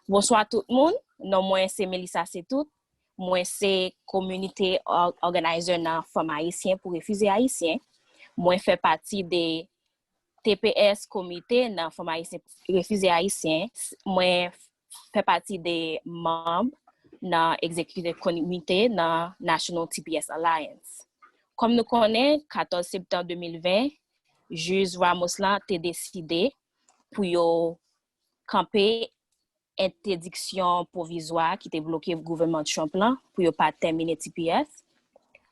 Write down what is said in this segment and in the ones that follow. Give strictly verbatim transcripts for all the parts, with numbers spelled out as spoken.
Bonswa tout moun, non mwen se Melissa Setout. Mwen se community or- organizer nan Fanm Ayisyen pou Refize Ayisyen. Mwen fè pati de T P S komite nan Fanm Ayisyen Refize Ayisyen. Mwen fè pati de manm nan executive committee nan National T P S Alliance. Kòm nou konnen, katòz septanm de mil ven, jij Ramos lan te deside pou yo kanpe entèdiksyon pwovizwa ki te bloke gouvènman Trump lan pou yo pa tèmine T P S.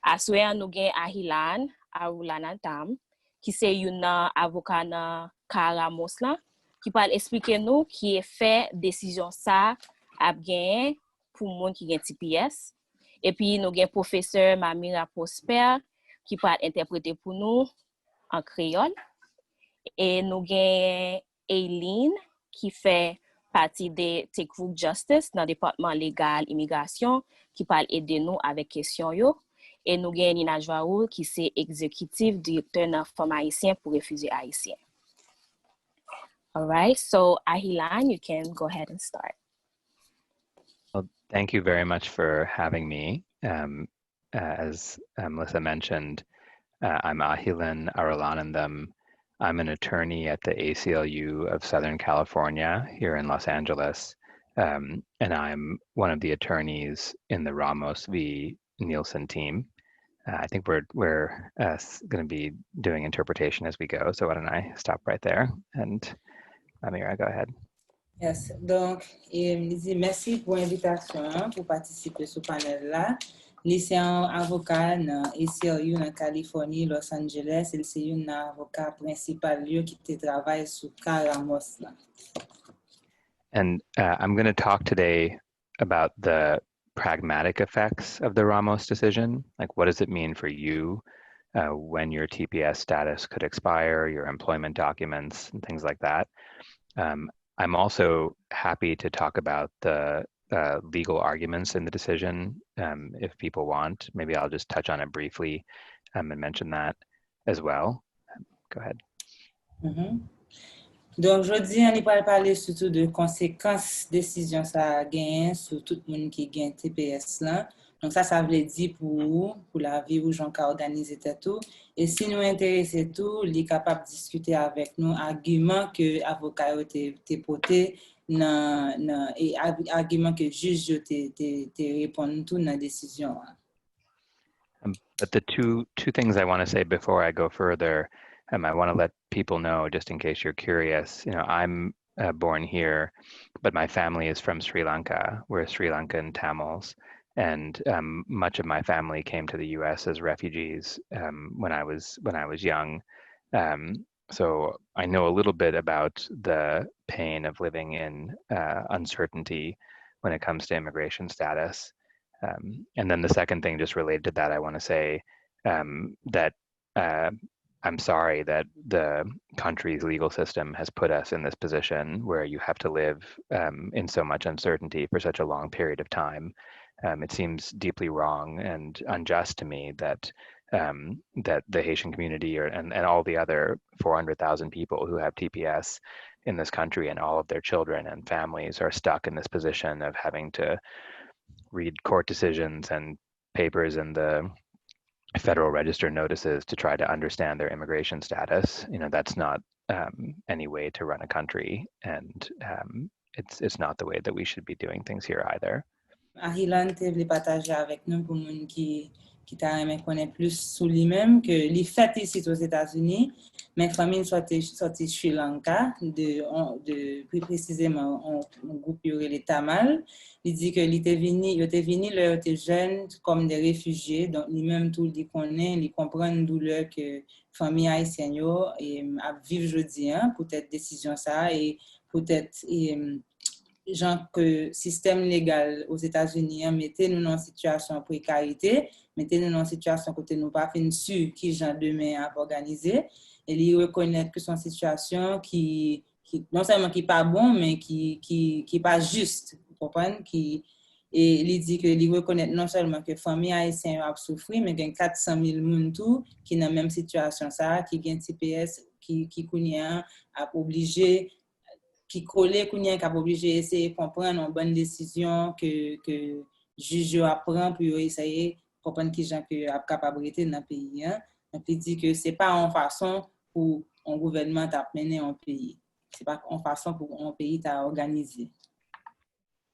Aswè a, nou gen Ahilan Arulanantam, ki se youn nan avoka nan ka Ramos lan, ki pral esplike nou ki efè desizyon sa ap genyen pou moun ki gen T P S. Epi nou gen pwofesè Mamira Prosper, ki pral entèprete pou nou an kreyòl. E nou gen Aileen, ki fè pati de Take Root Justice nan Depatman Legal Imigrasyon, ki pral ede nou avèk kesyon yo. E nou gen Nina Joaoul, ki se egzekitif direktè nan Fanm Ayisyen pou Refize Ayisyen. All right, so Ahilan, you can go ahead and start. Well, thank you very much for having me. Um, uh, as uh, Melissa mentioned, uh, I'm Ahilan Arulanandam. I'm an attorney at the A C L U of Southern California here in Los Angeles. Um, and I'm one of the attorneys in the Ramos v. Nielsen team. Uh, I think we're we're uh, going to be doing interpretation as we go. So why don't I stop right there and Amira, go ahead. Yes, donk, e, li di mèsi pou envitasyon an pou patisipe sou panèl la. Li se yon avoka nan A C L U nan Kalifòni, Los Angeles, e li se youn nan avoka prensipal yo ki te travay sou ka Ramos lan. And uh, I'm going to talk today about the pragmatic effects of the Ramos decision. Like, what does it mean for you uh, when your T P S status could expire, your employment documents, and things like that? Um, I'm also happy to talk about the uh, legal arguments in the decision um, if people want. Maybe I'll just touch on it briefly um, and mention that as well. Go ahead. Mm -hmm. Donk, jodi an, li pral pale sitou de konsekans desizyon sa a genyen sou tout moun ki gen T P S lan. Donk, sa, sa vle di pou ou, pou lavi ou, jan w ka òganize tèt ou. E si nou enterese tou, li kapab diskite avèk nou agiman ke avoka yo te, te pote nan, nan e agiman ke jij yo te, te, te reponn tou nan desizyon an. Um, but the two two things I want to say before I go further, um, I want to let people know, just in case you're curious. You know, I'm uh, born here, but my family is from Sri Lanka. We're Sri Lankan Tamils, and um, much of my family came to the U S as refugees um, when I was when I was young. Um, so I know a little bit about the pain of living in uh, uncertainty when it comes to immigration status. Um, and then the second thing, just related to that, I want to say um, that uh, I'm sorry that the country's legal system has put us in this position where you have to live um, in so much uncertainty for such a long period of time. Um, it seems deeply wrong and unjust to me that um, that the Haitian community or, and, and all the other four hundred thousand people who have T P S in this country and all of their children and families are stuck in this position of having to read court decisions and papers in the Federal Register notices to try to understand their immigration status. You know, that's not um, any way to run a country, and um, it's it's not the way that we should be doing things here either. Ahilan te vle pataje avèk nou pou moun ki ki ta renmen konnen plis sou li menm, ke li fèt isit Ozetazini, men fanmi l sòti, sòti Sri Lanka, de, de, pi presizeman yon gwoup yo rele Tamal. Li di ke li te vini, yo te vini lè yo te jèn kòm de refijye, donk li menm tou li konnen, li konprann doulè ke fanmi ayisyèn yo ap viv jodi a poutèt desizyon sa a e poutèt jan ke sistèm legal Ozetazini an mete nou nan yon sitiyasyon prekarite, mete nou nan yon sitiyasyon kote nou pa fin si kijan demen an ap òganize. E li rekonèt ke se yon sitiyasyon ki, ki non sèlman ki pa bon, men ki, ki, ki pa jis, ou konprann, ki, e li di ke li rekonèt non sèlman ke fanmi ayisyen yo ap soufri, men gen kat san mil moun tou ki nan menm sitiyasyon sa a, ki gen T P S, ki, ki kounye a ap oblije ki kole kounye a, k ap oblije eseye konprann yon bann desizyon ke, ke jij yo ap pran pou yo eseye konprann kijan ke yo ap kapab rete nan peyi an. Donk, li di ke se pa yon fason pou yon gouvènman t ap mennen yon peyi. Se pa yon fason pou yon peyi ta òganize.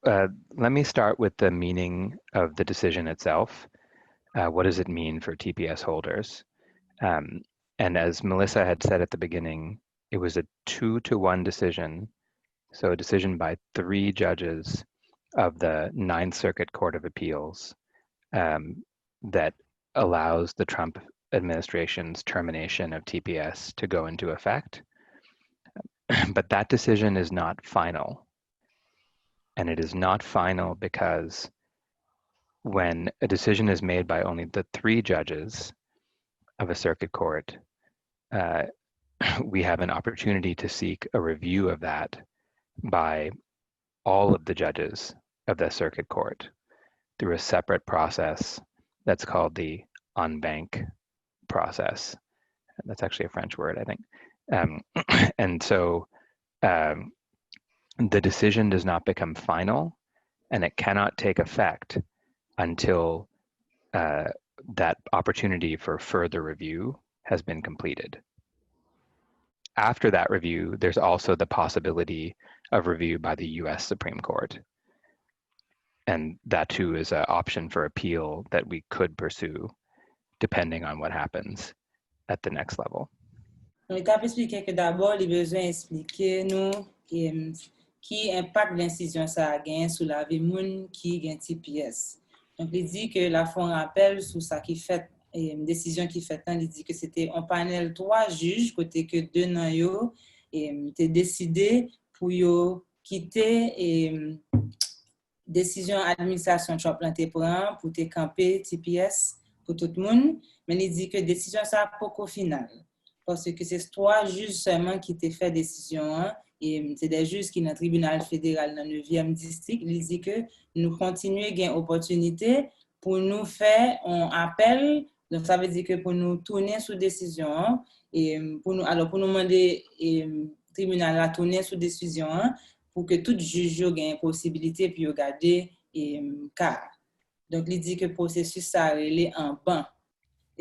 Uh, let me start with the meaning of the decision itself. Uh, what does it mean for T P S holders? Um, and as Melissa had said at the beginning, it was a two to one decision, so a decision by three judges of the Ninth Circuit Court of Appeals um, that allows the Trump administration's termination of T P S to go into effect. But that decision is not final. And it is not final because when a decision is made by only the three judges of a circuit court, uh, we have an opportunity to seek a review of that by all of the judges of the circuit court through a separate process that's called the en banc process. That's actually a French word, I think. Um, and so um, the decision does not become final and it cannot take effect until uh, that opportunity for further review has been completed. After that review, there's also the possibility of review by the U S Supreme Court. And that too is an option for appeal that we could pursue depending on what happens at the next level. Li t ap eksplike ke dabò li bezwen eksplike nou em, ki enpak desizyon sa a genyen sou lavi moun ki gen T P S. Donk, li di ke l ap fè yon rapèl sou sa ki fèt, em, desizyon ki fèt lan, li di ke se te yon panèl twa jij, kote ke de nan yo em, te deside pou yo kite em, desizyon administrasyon Trump lan te pran pou te kanpe T P S pou tout moun, men li di ke desizyon sa a poko final. Paske se twa jij sèlman ki te fè desizyon an, e se de jij ki nan tribinal federal nan nevyèm distrik. Li di ke nou kontinye gen opòtinite pou nou fè yon apèl. Donk, sa vle di ke pou nou tounen sou desizyon an, e pou nou, alò, pou nou mande e, tribinal la tounen sou desizyon an, pou ke tout jij yo gen posibilite pou yo gade e, ka a. Donk, li di ke pwosesis sa a rele en banc.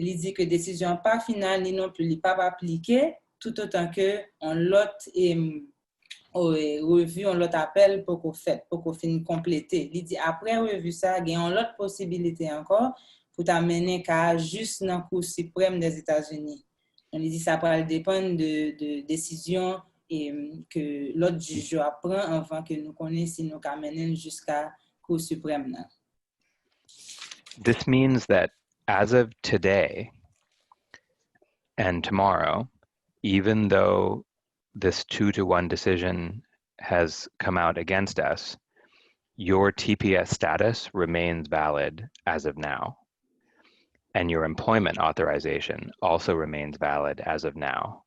Li di ke desizyon an pa final, ni non pli li p ap aplike, toutotan ke yon lòt e, o, e, revi, yon lòt apèl poko fèt, poko fin konplete. Li di apre revi sa a, gen yon lòt posibilite ankò pou ta mennen ka a jis nan Kou Siprèm Dèzetazini. Donk, li di sa pral depann de, de desizyon e, ke lòt jij yo ap pran anvan ke nou konnen si nou ka mennen l jiska Kou Siprèm nan. This means that as of today and tomorrow, even though this two to one decision has come out against us, your T P S status remains valid as of now. And your employment authorization also remains valid as of now.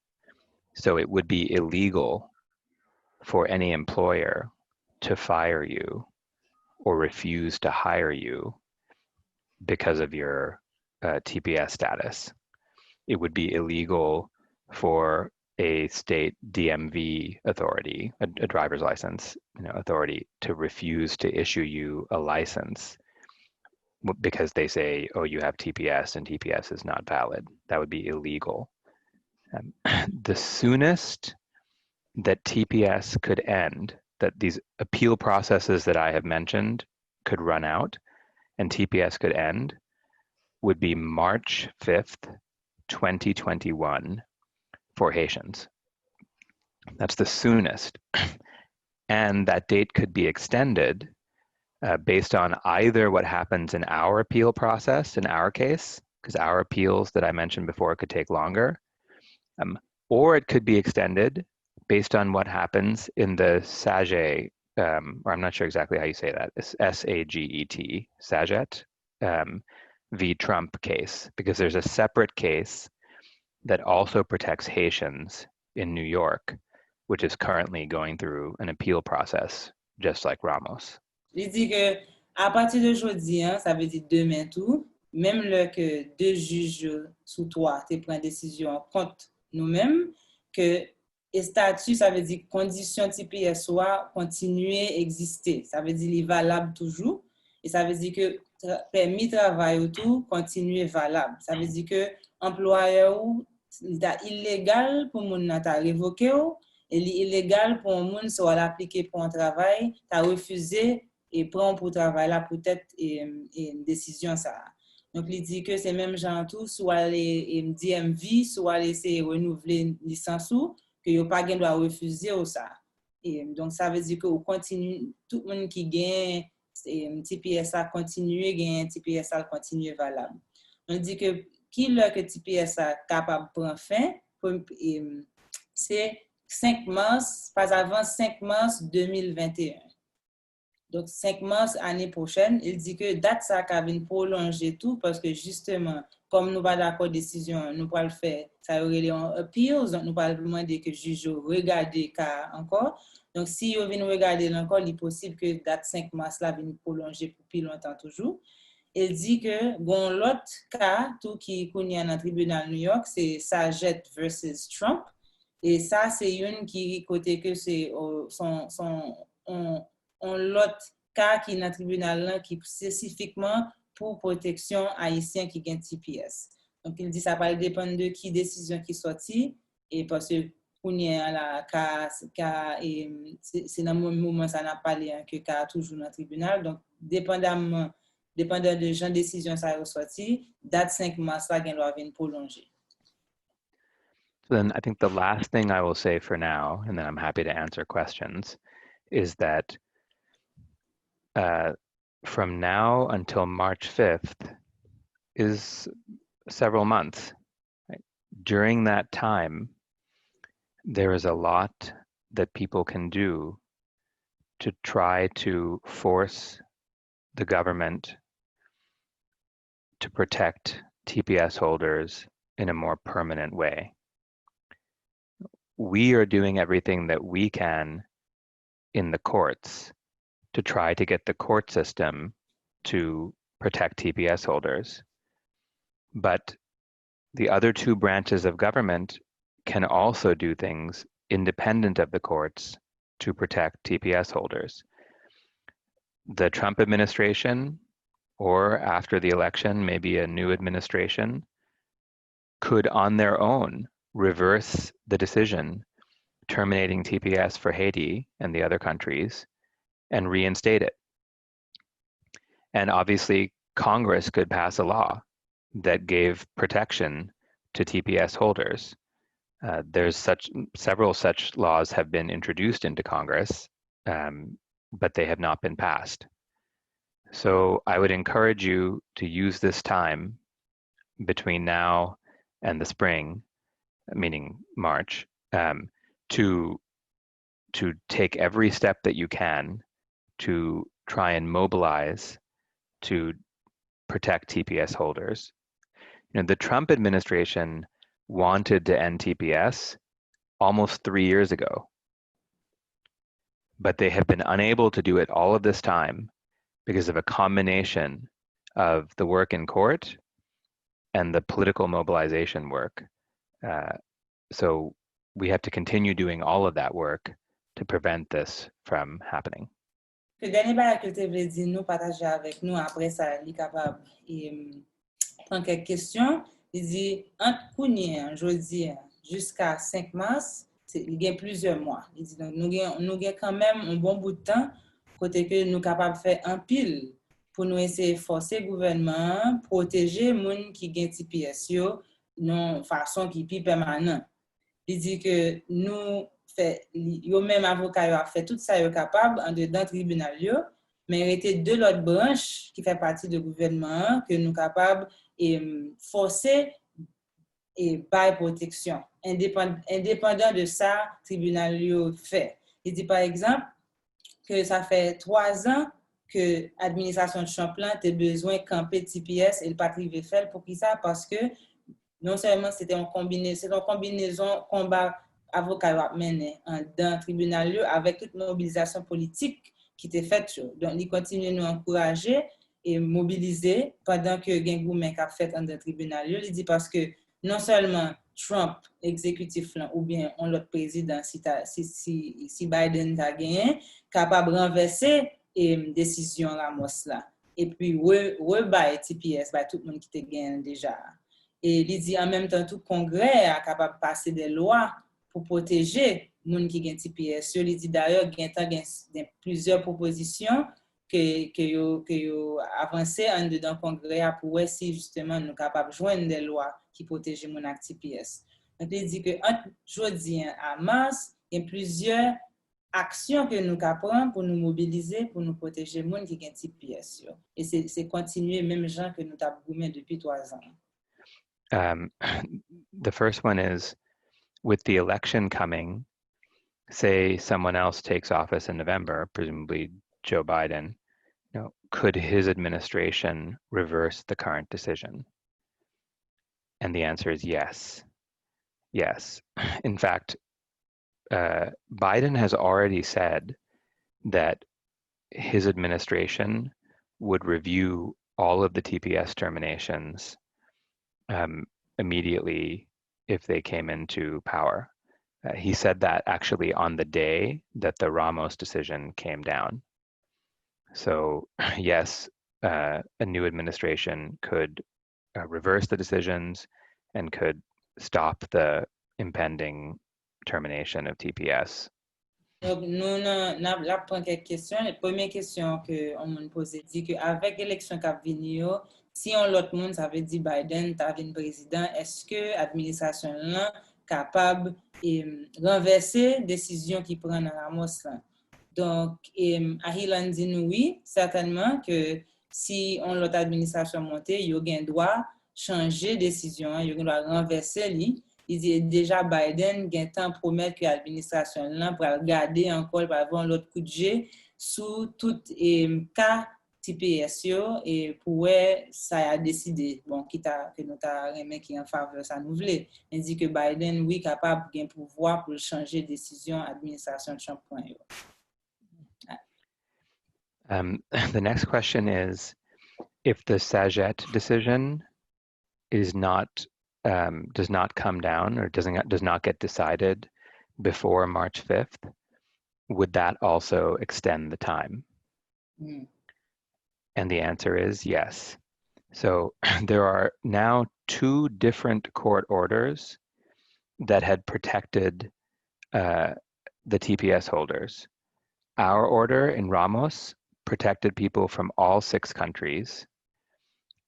So it would be illegal for any employer to fire you or refuse to hire you because of your uh, T P S status. It would be illegal for a state D M V authority, a, a driver's license, you know, authority, to refuse to issue you a license because they say, "Oh, you have T P S and T P S is not valid." That would be illegal. Um, the soonest that T P S could end, that these appeal processes that I have mentioned could run out and T P S could end, would be March fifth, twenty twenty-one for Haitians. That's the soonest. And that date could be extended uh, based on either what happens in our appeal process, in our case, because our appeals that I mentioned before could take longer, um, or it could be extended based on what happens in the SAGET, um, or I'm not sure exactly how you say that, it's S A G E T, SAGET, um, v. Trump case, because there's a separate case that also protects Haitians in New York, which is currently going through an appeal process, just like Ramos. Li di ke apati de jodi a, sa vle di demen tou, menm lè ke de jij yo sou twa te pran desizyon kont nou menm, ke estati, sa vle di kondisyon T P S ou a kontinye egziste. Sa vle di li valab toujou. E sa vle di ke tra- pèmi travay ou tou kontinye valab. Sa vle di ke anplwayè ou, li ta ilegal pou moun nan ta revoke w, e li ilegal pou yon moun, si w al aplike pou yon travay, ta refize e pran w pou travay la poutèt e, e desizyon sa a. Donk, li di ke se menm jan tou, si w al e, D M V, si w al eseye renouvle lisans ou, ke yo pa gen dwa refize w sa. E, donk, sa vle di ke ou kontinye, tout moun ki gen e, T P S la kontinye genyen T P S la, l kontinye valab. Donk, di ke kilè ke T P S la kapab pran fen, pou- e, se senk mas, pas avan senk mas de mil venteyen. Donk, senk mas ane pwochèn, e l di ke dat sa ka vin pwolonje tou, paske jisteman, kòm nou pa dakò desizyon an, nou pral fè sa yo rele yon appeals, donk nou pral mande ke jij yo regade ka a ankò. Donk, si yo vin regade l ankò, li posib ke dat senk mas la vin pwolonje pou pi lontan toujou. E l di ke gon lòt ka tou ki kounye a nan tribinal New York, se Sajette versus Trump. E sa, se youn ki kote ke se, o, son, son, on, on lòt ka ki nan tribinal lan ki espesifikman pou pwoteksyon ayisyen ki gen T P S. Donk, li di sa pral depann de ki desizyon ki sòti, e paske kounye a la, ka, ka, e, se, se nan mo- moman sa n ap pale an ke ka a toujou nan tribinal. Donk, depandamman, depandan de jan desizyon sa yo sòti, dat senk mas la gen dwa vin pwolonje. So then I think the last thing I will say for now, and then I'm happy to answer questions, is that uh, from now until March fifth is several months. Right? During that time, there is a lot that people can do to try to force the government to protect T P S holders in a more permanent way. We are doing everything that we can in the courts to try to get the court system to protect T P S holders. But the other two branches of government can also do things independent of the courts to protect T P S holders. The Trump administration, or after the election, maybe a new administration, could on their own reverse the decision terminating T P S for Haiti and the other countries and reinstate it. And obviously, Congress could pass a law that gave protection to T P S holders. Uh, there's such several such laws have been introduced into Congress, um, but they have not been passed. So I would encourage you to use this time between now and the spring, meaning March, um, to to take every step that you can to try and mobilize to protect T P S holders. You know, the Trump administration wanted to end T P S almost three years ago, but they have been unable to do it all of this time because of a combination of the work in court and the political mobilization work. Uh, so we have to continue doing all of that work to prevent this from happening. Ke dènye bagay ke l te vle di nou, pataje avèk nou, apre sa, li kapab em, pran kèk kesyon. Li di, ant kounye a, jodi a, jiska senk mas, se- li gen plizyè mwa. Li di, donk, nou gen, nou gen kanmenm yon bon bout tan kote ke nou kapab fè anpil pou nou eseye fòse gouvènman an pwoteje moun ki gen T P S yo nan fason ki pi pèmanan. Li di ke nou fè, yo menm avoka yo ap fè tout sa yo kapab andedan tribinal yo, men rete de lòt branch ki fè pati de gouvènman an ke nou kapab em, fòse e bay pwoteksyon, endepandan de sa tribinal yo fè. Li di, pa egzanp, ke sa fè twa zan ke administrasyon Trump lan te bezwen kanpe T P S e l pa t rive fè l. Poukisa? Paske non sèlman se te yon konbine, se te yon konbinezon konba avoka yo ap mennen andan tribinal yo avèk tout mobilizasyon politik ki te fèt yo. Donk, li kontinye nou ankouraje e mobilize pandan ke gen goumen k ap fèt andan tribinal yo. Li di paske non sèlman Trump egzekitif lan oubyen yon lòt prezidan, si, ta, si, si, si Biden ta genyen, kapab ranvèse e, desizyon Ramos la. Epi re, rebay T P S bay tout moun ki te genyen l deja a. E li di an menm tan tou Kongrè a kapab pase de lwa pou pwoteje moun ki gen T P S yo. Li di dayè gentan gen, gen plizyè pwopozisyon ke, ke yo, ke yo avanse anndedan Kongrè a pou wè si jisteman nou kapab jwenn de lwa ki pwoteje moun ak T P S. Donk li di ke ant jodi a a mas, gen plizyè aksyon ke nou ka pran pou nou mobilize, pou nou pwoteje moun ki gen T P S yo. E se, se kontinye menm jan ke nou t ap goumen depi twa zan. Um, the first one is, with the election coming, say someone else takes office in November, presumably Joe Biden, you know, could his administration reverse the current decision? And the answer is yes. Yes. In fact, uh, Biden has already said that his administration would review all of the T P S terminations um, immediately if they came into power. Uh, he said that actually on the day that the Ramos decision came down. So, yes, uh, a new administration could uh, reverse the decisions and could stop the impending termination of T P S. Donk, nou nan, n ap, l ap pran kèk kesyon. Premye kesyon ke yon moun poze di ke avèk eleksyon k ap vini yo, si yon lòt moun, sa vle di Biden, ta vin prezidan, èske administrasyon l lan kapab em, ranvèse desizyon ki pran nan Ramos lan? Donk, em, Ahilan di nou wi, sètènman ke si yon lòt administrasyon monte, yo gen dwa chanje desizyon an, yo gen dwa ranvèse li. Li di deja Biden gentan pwomèt ke administrasyon l lan pral gade ankò, l pral voye yon lòt kout je sou tout em, ka T P S yo e pou wè sa y a deside, bon, ki ta, ke nou ta renmen ki an favè sa nou vle. Men di ke Biden, wi, kapab gen pouvwa pou l chanje desizyon administrasyon Trump pran yo. Um, the next question is, if the Saget decision is not um, does not come down or doesn't does not get decided before March fifth, would that also extend the time? Mm. And the answer is yes. So there are now two different court orders that had protected uh, the T P S holders. Our order in Ramos protected people from all six countries.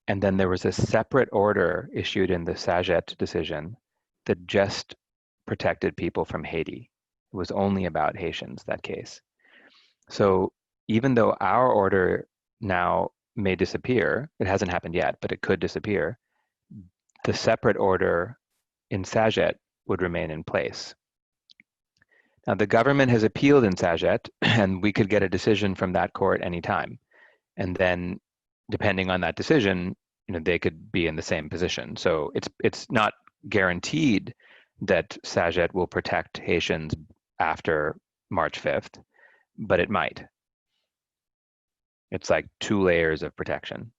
And then there was a separate order issued in the Saget decision that just protected people from Haiti. It was only about Haitians, that case. So even though our order now may disappear, it hasn't happened yet, but it could disappear, the separate order in Saget would remain in place. Now, the government has appealed in Saget, and we could get a decision from that court anytime. And then, depending on that decision, you know, they could be in the same position. So it's it's not guaranteed that Saget will protect Haitians after March fifth, but it might. It's like two layers of protection.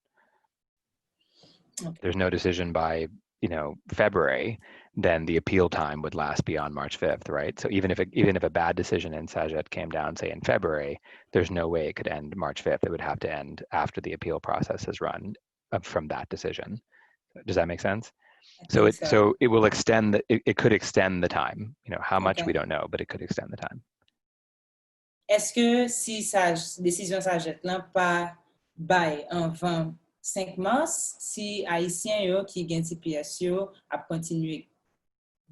Okay. There's no decision by, you know, February, then the appeal time would last beyond March fifth, right? So even if a, even if a bad decision in Saget came down, say in February, there's no way it could end March fifth. It would have to end after the appeal process has run uh, from that decision. Does that make sense? So it so it will extend the it, it could extend the time. You know, how much Okay. We don't know, but it could extend the time. Èske si Saj, desizyon Saget lan pa bay anvan senk mas, si Ayisyen yo ki gen T P S yo ap kontinye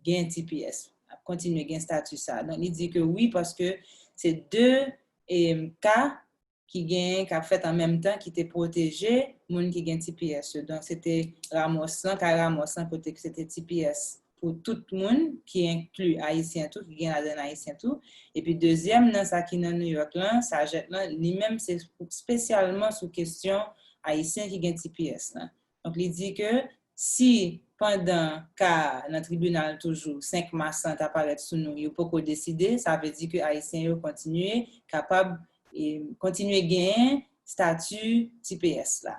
gen T P S, ap kontinye gen stati sa? Donk, li di ke wi, paske se de em, ka ki gen, k ap fèt an menm tan, ki te pwoteje moun ki gen T P S yo. Donk, se te Ramos lan, ka Ramos lan, kote ke se te T P S pou tout moun, ki enkli Ayisyen tou, ki gen ladan Ayisyen tou. Epi dezyèm nan, sa ki nan New York lan, Saget lan, li menm se espesyalman sou kesyon Ayisyen ki gen T P S lan. Donk, li di ke si pandan ka nan tribinal toujou senk mas lan ta parèt sou nou, yo poko deside, sa vle di ke Ayisyen yo kontinye kapab e, kontinye genyen stati T P S la.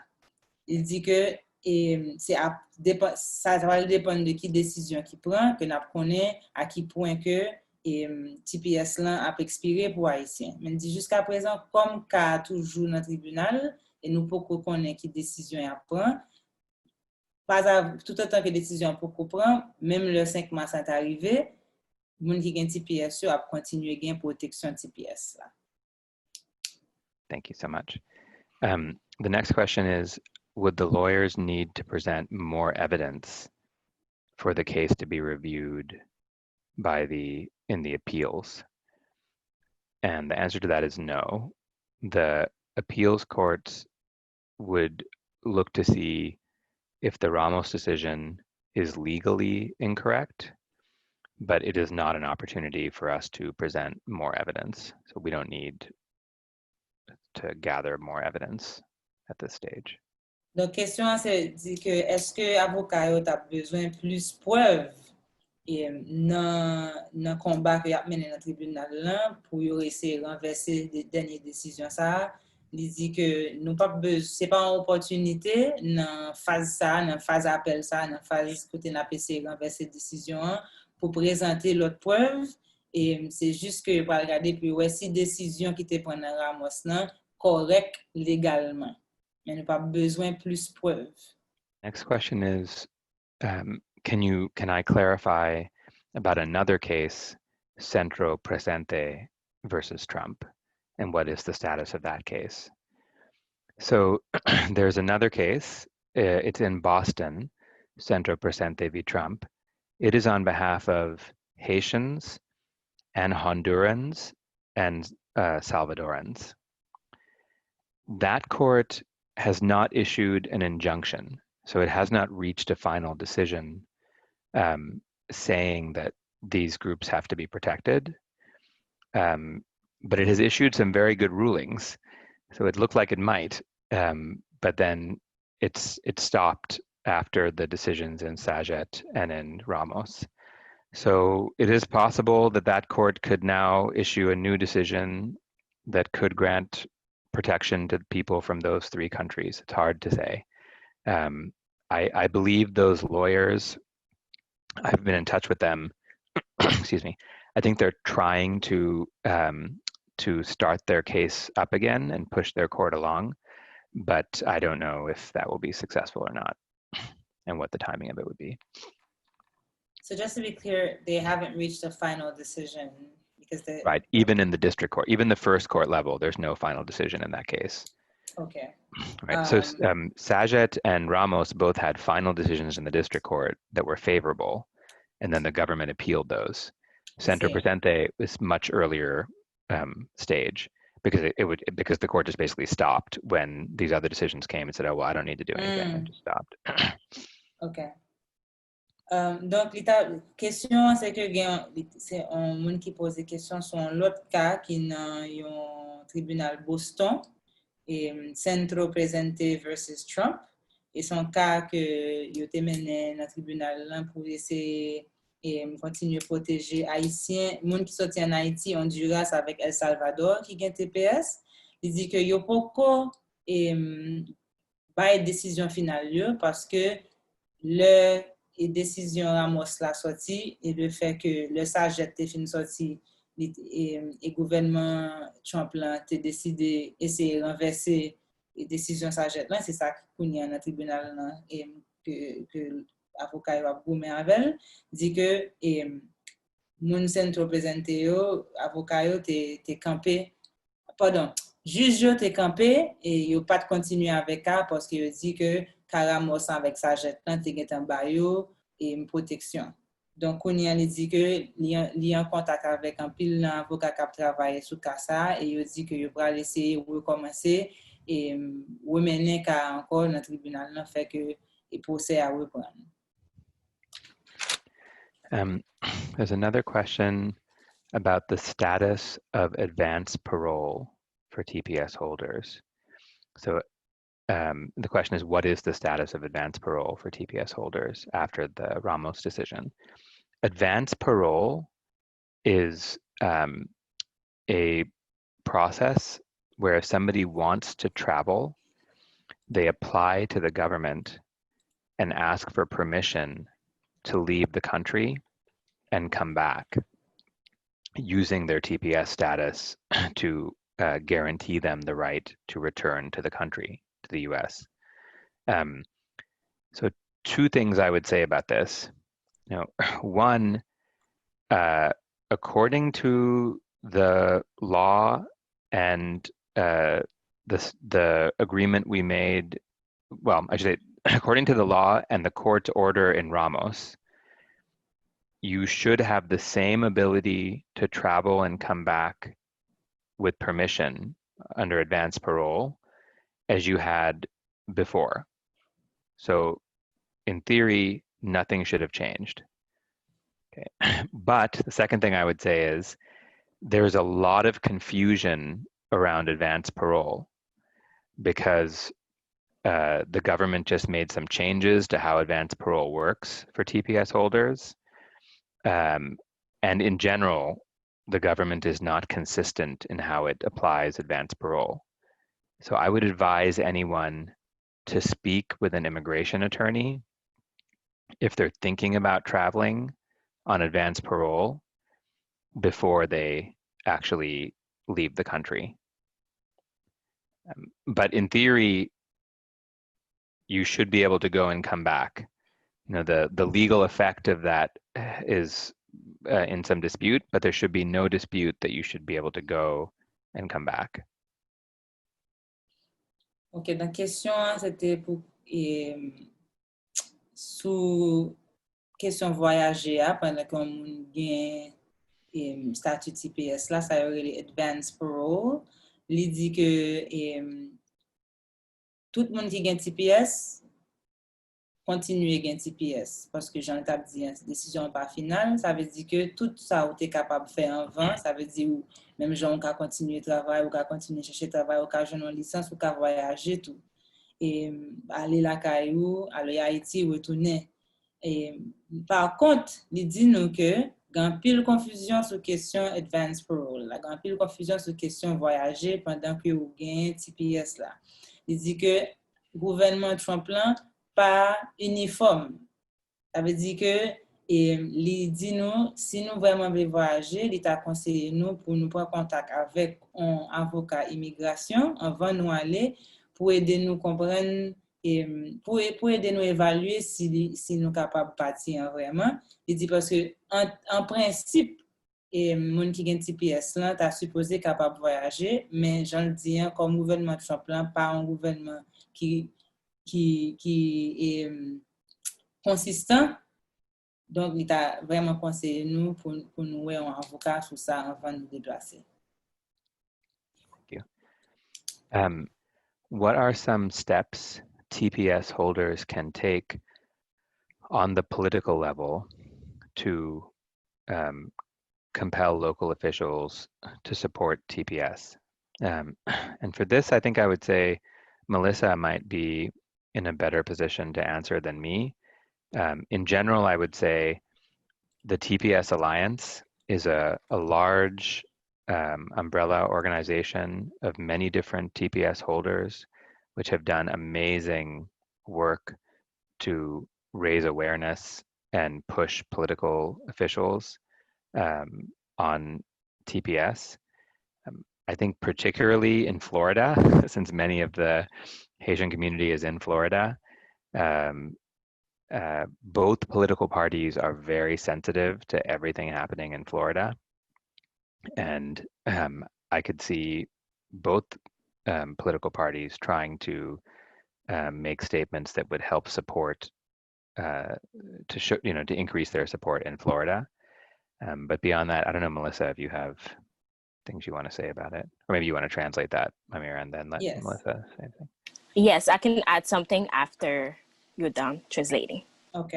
Li di ke e se ap depan, sa, sa pral depann de ki desizyon ki pran, ke n ap konnen a ki pwen ke e, T P S lan ap ekspire pou Ayisyen. Men l di jiskaprezan, kòm ka a toujou nan tribinal, e nou poko konnen ki desizyon y ap pran, pa, toutotan ke desizyon an poko pran, menm lè senk mas lan ta rive, moun ki gen T P S yo ap kontinye gen pwoteksyon T P S la. Thank you so much. Um, the next question is, would the lawyers need to present more evidence for the case to be reviewed by the in the appeals? And the answer to that is no. The appeals courts would look to see if the Ramos decision is legally incorrect, but it is not an opportunity for us to present more evidence. So we don't need to gather more evidence at this stage. Donk, kesyon an se di ke èske avoka yo t ap bezwen plis prèv e, nan, nan konba ke y ap mennen nan tribinal lan pou yo eseye ranvèse de, dènye desizyon sa a. Li di ke nou p ap bez, se pa yon opòtinite nan faz sa a, nan faz apèl sa a, nan faz kote n ap eseye ranvèse desizyon an pou prezante lòt prèv. E se jis ke yo pral gade pou yo wè si desizyon ki te pran nan Ramos lan kòrèk legalman. Men nou p ap bezwen plis prèv. Next question is, um, can you can I clarify about another case, Centro Presente versus Trump, and what is the status of that case? So there's another case. Uh, it's in Boston, Centro Presente v. Trump. It is on behalf of Haitians and Hondurans and uh, Salvadorans. That court has not issued an injunction, so it has not reached a final decision um, saying that these groups have to be protected. Um, but it has issued some very good rulings, so it looked like it might, um, but then it's it stopped after the decisions in Saget and in Ramos. So it is possible that that court could now issue a new decision that could grant protection to people from those three countries. It's hard to say. Um, I, I believe those lawyers, I've been in touch with them. Excuse me. I think they're trying to um, to start their case up again and push their court along, but I don't know if that will be successful or not, and what the timing of it would be. So just to be clear, they haven't reached a final decision because they Right, even in the district court, even the first court level, there's no final decision in that case. Okay. Right. So um, Saget and Ramos both had final decisions in the district court that were favorable, and then the government appealed those. Centro Presente is much earlier um, stage because it, it would because the court just basically stopped when these other decisions came and said, "Oh, well, I don't need to do anything," and just stopped. Okay. Um, donk, li ta, kesyon an se ke gen se yon moun ki poze kesyon sou yon lòt ka ki nan yon tribinal Boston, e, Centro Presente versus Trump. E se yon ka ke yo te mennen nan tribinal lan pou eseye e, kontinye pwoteje Ayisyen, moun ki soti ann Ayiti, Honduras avèk El Salvador ki gen T P S. Li di ke yo poko e, bay desizyon final yo paske lè e desizyon Ramos la sòti e le fè ke lè Saget te fin sòti li e, e gouvènman Trump lan te deside eseye ranvèse e desizyon Saget lan, se sa ki kounye a nan tribinal lan e ke, ke avoka yo ap goumen avè l, di ke e, moun Centro Presente yo, avoka yo te, te kanpe, padon, jij yo te kanpe e yo pa t kontinye avèk ka paske yo di ke ka Ramos avèk Saget lan te gentan ba yo e, pwoteksyon. Donk, kounye a, li di ke li an, li an kontak avèk anpil nan avoka k ap travay sou ka sa a e yo di ke yo pral eseye rekòmanse e remennen ka a ankò nan tribinal lan, fè ke e pwosè a reprann. Um, there's another question about the status of advance parole for T P S holders. So um, the question is, what is the status of advance parole for T P S holders after the Ramos decision? Advance parole is um, a process where if somebody wants to travel, they apply to the government and ask for permission to leave the country and come back using their T P S status to uh, guarantee them the right to return to the country, to the U S. Um, so, two things I would say about this. You know, one, uh, according to the law and uh, the the agreement we made, well, I should say, according to the law and the court's order in Ramos, you should have the same ability to travel and come back with permission under advance parole as you had before. So, in theory, nothing should have changed. Okay. But the second thing I would say is there's a lot of confusion around advance parole because uh, the government just made some changes to how advance parole works for T P S holders. Um, and in general, the government is not consistent in how it applies advance parole. So I would advise anyone to speak with an immigration attorney if they're thinking about traveling on advance parole before they actually leave the country. Um, but in theory, you should be able to go and come back. You know, the, the legal effect of that is uh, in some dispute, but there should be no dispute that you should be able to go and come back. Ok, donk kesyon an se te pou e, sou kesyon vwayaje a pandan ke yon moun gen e, stati T P S la, sa yo rele advance parole. Li di ke e, tout moun ki gen T P S kontinye gen T P S, paske jan l t ap di an, desizyon an pa final, sa vle di ke tout sa ou te kapab fè anvan, sa vle di ou, menm jan ou ka kontinye travay, ou ka kontinye chèche travay, ou ka jwenn yon lisans, ou ka vwayaje tou. E ale lakay ou, ale Ayiti, retounen. E, pa kont, li di nou ke gen anpil konfizyon sou kesyon advance parole la, gen anpil konfizyon sou kesyon vwayaje pandan ke ou gen T P S la. Li di ke gouvènman Trump lan pa inifòm. Sa vle di ke e, li di nou, si nou vrèman vle vwayaje, li ta konseye nou pou nou pran kontak avèk yon avoka imigrasyon anvan nou ale, pou ede nou konprann, e, pou, pou ede nou evalye si, li, si nou kapab pati an vrèman. Li di paske an, an prensip, e, moun ki gen T P S lan ta sipoze kapab vwayaje, men jan l di an, kòm gouvènman Trump lan pa yon gouvènman ki, ki, ki e, konsistan, donk li ta vrèman konseye nou pou, pou nou wè yon avoka sou sa anvan nou deplase. Thank you. Um, what are some steps T P S holders can take on the political level to um, compel local officials to support T P S? Um, and for this, I think I would say Melissa might be in a better position to answer than me. Um, in general, I would say the T P S Alliance is a, a large um, umbrella organization of many different T P S holders, which have done amazing work to raise awareness and push political officials um, on T P S. Um, I think particularly in Florida, since many of the Haitian community is in Florida, um, uh, both political parties are very sensitive to everything happening in Florida. And um, I could see both um, political parties trying to um, make statements that would help support uh, to show, you know, to increase their support in Florida. Um, but beyond that, I don't know, Melissa, if you have things you want to say about it, or maybe you want to translate that, Mamira, and then let Yes. Melissa say anything. Yes, I can add something after you're done translating. Ok.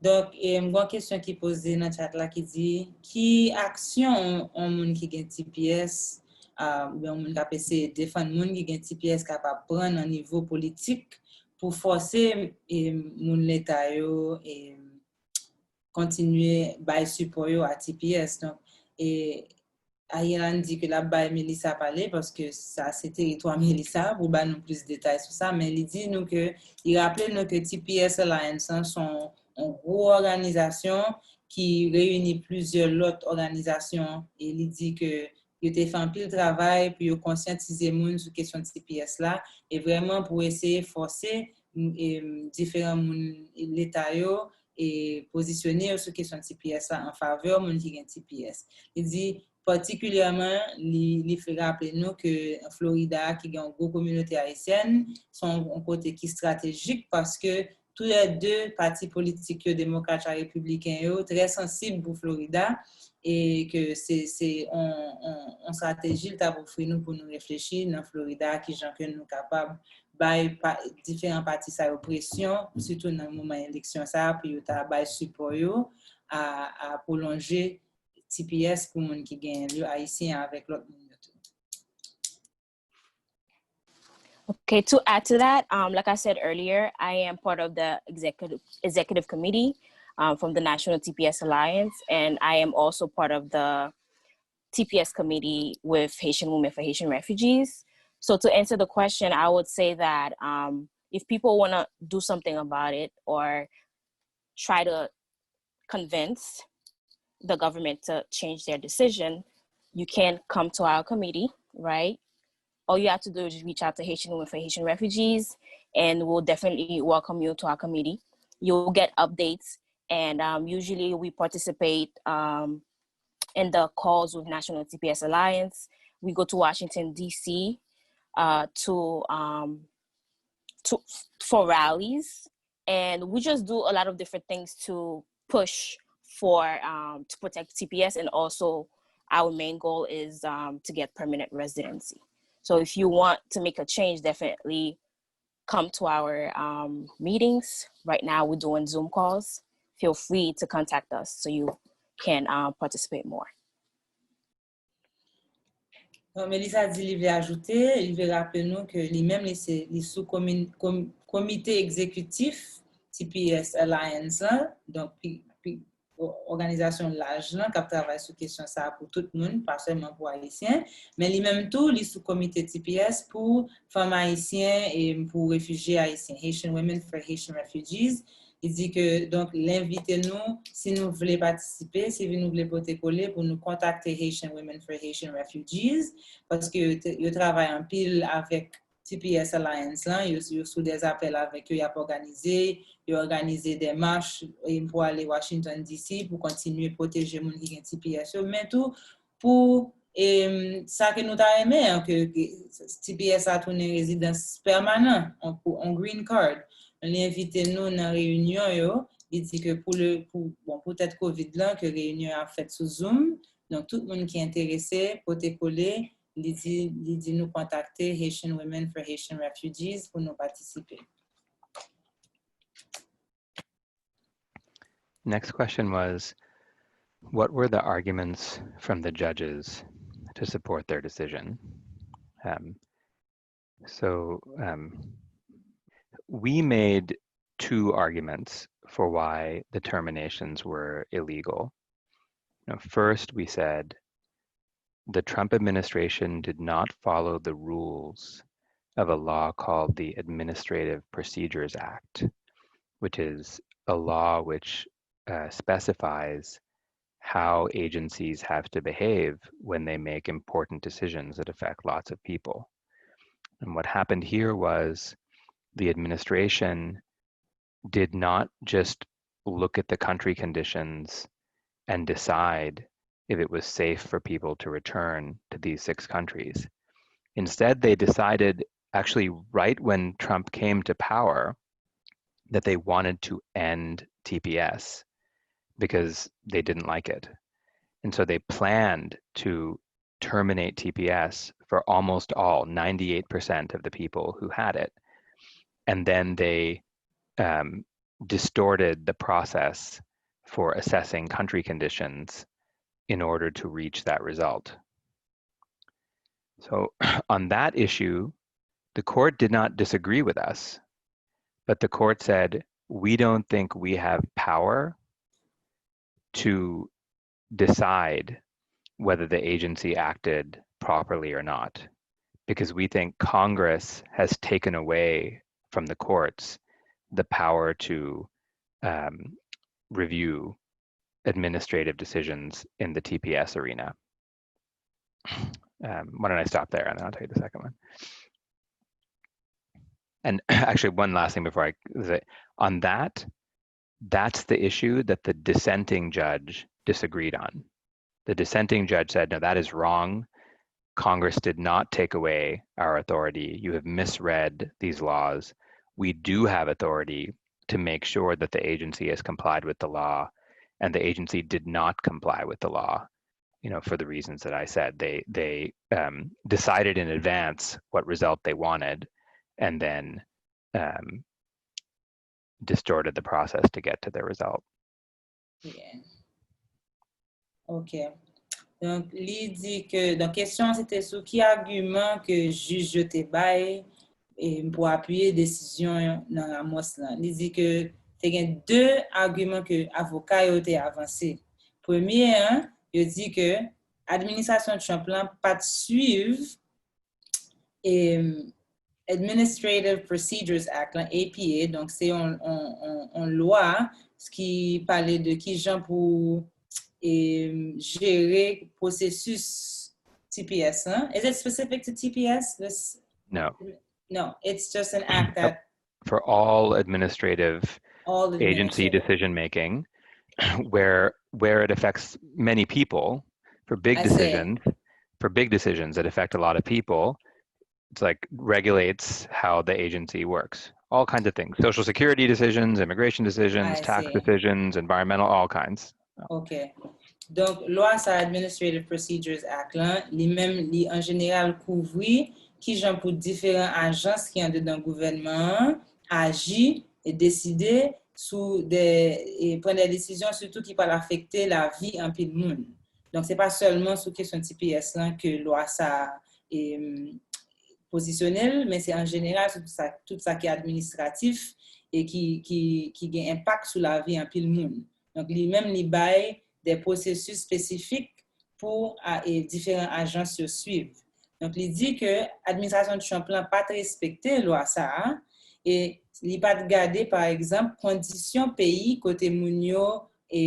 Donk, e, m gen yon kesyon ki poze nan chat la ki di, ki aksyon yon moun ki gen T P S, ah, oubyen yon moun k ap eseye defann moun ki gen T P S kapab pran nan nivo politik pou fòse e, moun leta yo e, kontinye bay sipò yo a T P S. Donk, e, Ayelan di ke l ap bay Melissa pale, paske sa se teritwa Melissa pou ba nou plis detay sou sa, men li di nou ke, li raple nou ke T P S Alliance lan se yon, yon gwo òganizasyon ki reyini plizyè lòt òganizasyon, e li di ke yo te fè anpil travay pou yo konsyantize moun sou kesyon T P S la, e vrèman pou eseye fòse, m, e, m, diferan moun leta yo, e pozisyone yo sou kesyon T P S la an favè moun ki gen T P S. Li di, patikilyèman, li, li fè raple nou ke Florida, ki gen yon gwo kominote ayisyèn, se yon, yon kote ki estratejik, paske toulède pati politik yo, demokrat ak repibliken yo, trè sansib pou Florida, e ke se, se yon, yon, yon estrateji l t ap ofri nou pou nou reflechi nan Florida, kijan ke nou kapab bay pa, diferan pati sa yo presyon, sitou nan moman eleksyon sa a, pou yo ta bay sipò yo a, a pwolonje T P S pou moun ki genyen l yo, ayisyen avèk lòt moun yo tou. Okay, to add to that, um, like I said earlier, I am part of the executive, executive committee, um, from the National T P S Alliance, and I am also part of the T P S committee with Haitian Women for Haitian Refugees. So to answer the question, I would say that, um, if people want to do something about it or try to convince the government to change their decision, you can come to our committee, right? All you have to do is reach out to Haitian Women for Haitian Refugees, and we'll definitely welcome you to our committee. You'll get updates, and, um, usually we participate, um, in the calls with National T P S Alliance. We go to Washington, D C, uh, to, um, to, for rallies, and we just do a lot of different things to push for, um, to protect T P S, and also our main goal is, um, to get permanent residency. So if you want to make a change, definitely come to our, um, meetings. Right now, we're doing Zoom calls. Feel free to contact us so you can, um, participate more. Bon, Melissa di li vle ajoute, li vle raple nou ke li menm li se, li sou komin, kom, komite egzekitif T P S Alliance lan, donk pi, pi, òganizasyon laj lan k ap travay sou kesyon sa a pou tout moun, pa sèlman pou ayisyen, men li menm tou, li sou komite T P S pou fanm ayisyen e pou refijye ayisyen, Haitian Women for Haitian Refugees. Li di ke, donk, l envite nou, si nou vle patisipe, si nou vle pote kole, pou nou kontakte Haitian Women for Haitian Refugees, paske yo, yo travay anpil avèk T P S Alliance lan, yo, yo sou dè apèl avèk yo, y ap òganize, yo òganize dè mach pou ale Washington D C pou kontinye pwoteje moun ki gen T P S yo, men tou pou, e, sa ke nou ta renmen an, ke, ke T P S la tounen rezidans pèmanan, on, pou on green card. Li envite nou nan reyinyon yo, li di ke pou le, pou, bon, poutèt kovid lan, ke reyinyon yo ap fèt sou Zoom. Donk, tout moun ki enterese, pote kole, li di, li di nou kontakte Haitian Women for Haitian Refugees pou nou patisipe. Next question was, what were the arguments from the judges to support their decision? Um, so um, we made two arguments for why the terminations were illegal. Now, first, we said the Trump administration did not follow the rules of a law called the Administrative Procedures Act, which is a law which uh, specifies how agencies have to behave when they make important decisions that affect lots of people. And what happened here was the administration did not just look at the country conditions and decide if it was safe for people to return to these six countries. Instead, they decided, actually, right when Trump came to power, that they wanted to end T P S because they didn't like it. And so they planned to terminate T P S for almost all, ninety-eight percent of the people who had it. And then they um, distorted the process for assessing country conditions in order to reach that result. So, on that issue, the court did not disagree with us, but the court said, we don't think we have power to decide whether the agency acted properly or not, because we think Congress has taken away from the courts the power to um, review administrative decisions in the T P S arena. Um, why don't I stop there and then I'll tell you the second one. And actually, one last thing before I say, on that, that's the issue that the dissenting judge disagreed on. The dissenting judge said, "No, that is wrong. Congress did not take away our authority. You have misread these laws. We do have authority to make sure that the agency has complied with the law, and the agency did not comply with the law, you know, for the reasons that I said. They, they, um, decided in advance what result they wanted, and then, um, distorted the process to get to their result." Yeah. Ok. Donk, li di ke, donk, kesyon an se te sou ki agiman ke jij yo te bay e, pou apiye desizyon nan Ramos lan. Li di ke te gen de agiman ke avoka yo te avanse. Premye an, yo di ke administrasyon Trump lan pa t swiv e, Administrative Procedures Act lan, A P A, donk se yon, yon, yon, yon lwa ki pale de kijan pou e, jere pwosesis T P S lan. Is it specific to T P S? This, No. No, it's just an act that For all administrative all agency administrative. Decision making where where it affects many people for big I see. Decisions, for big decisions that affect a lot of people, it's like regulates how the agency works. All kinds of things. Social security decisions, immigration decisions, I tax see. Decisions, environmental, all kinds. Ok. Donk, lwa sa Administrative Procedures Act lan, li menm, li an jeneral kouvri kijan pou diferan ajans ki andedan gouvènman an aji e deside sou de, e pran de desizyon sitou ki pral afekte lavi anpil moun. Donk, se pa sèlman sou kesyon T P S lan ke lwa sa e, pozisyone l, men se an jeneral sou tout sa, tout sa ki administratif e ki, ki, ki gen enpak sou lavi anpil moun. Donk, li menm, li bay de pwosesis espesifik pou a, e, diferan ajans yo swiv. Donk, li di ke administrasyon Trump lan pa t respekte lwa sa a e li pa t gade, pa egzanp, kondisyon peyi kote moun yo e,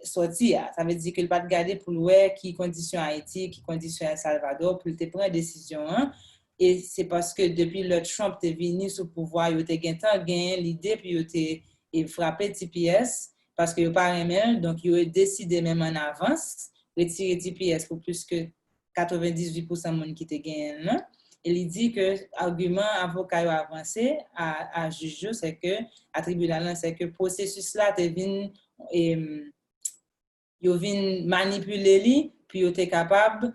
sòti a. Sa vle di ke li pa t gade pou l wè ki kondisyon Ayiti, ki kondisyon El Salvador, pou l te pran desizyon an. E se paske depi lè Trump te vini sou pouvwa, yo te gentan genyen lide pou yo te e, frape T P S, paske yo pa renmen l, donk yo deside menm an avans retire T P S pou plis ke katrevendizuit pousan moun ki te genyen l lan. E li di ke agiman avoka yo avanse a, a jij yo, se ke, a tribinal lan, se ke pwosesis la te vin, em, yo vin manipile li pou yo te kapab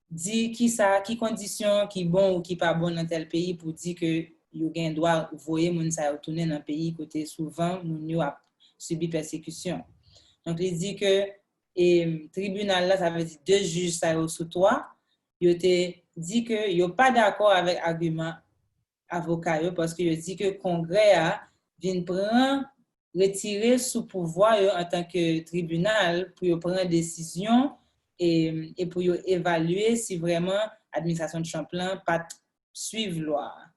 di ki sa, ki kondisyon ki bon ou ki pa bon nan tèl peyi pou di ke yo gen dwa voye moun sa yo tounen nan peyi kote souvan moun yo ap sibi pèsekisyon. Donk, li di ke e, tribinal la, sa vle di de jij sa yo sou twa, yo te di ke yo pa dakò avèk agiman avoka yo, paske yo di ke Kongrè a vin pran, retire sou pouvwa yo antanke tribinal pou yo pran desizyon e, e pou yo evalye si vrèman administrasyon Trump lan pa t swiv lwa a.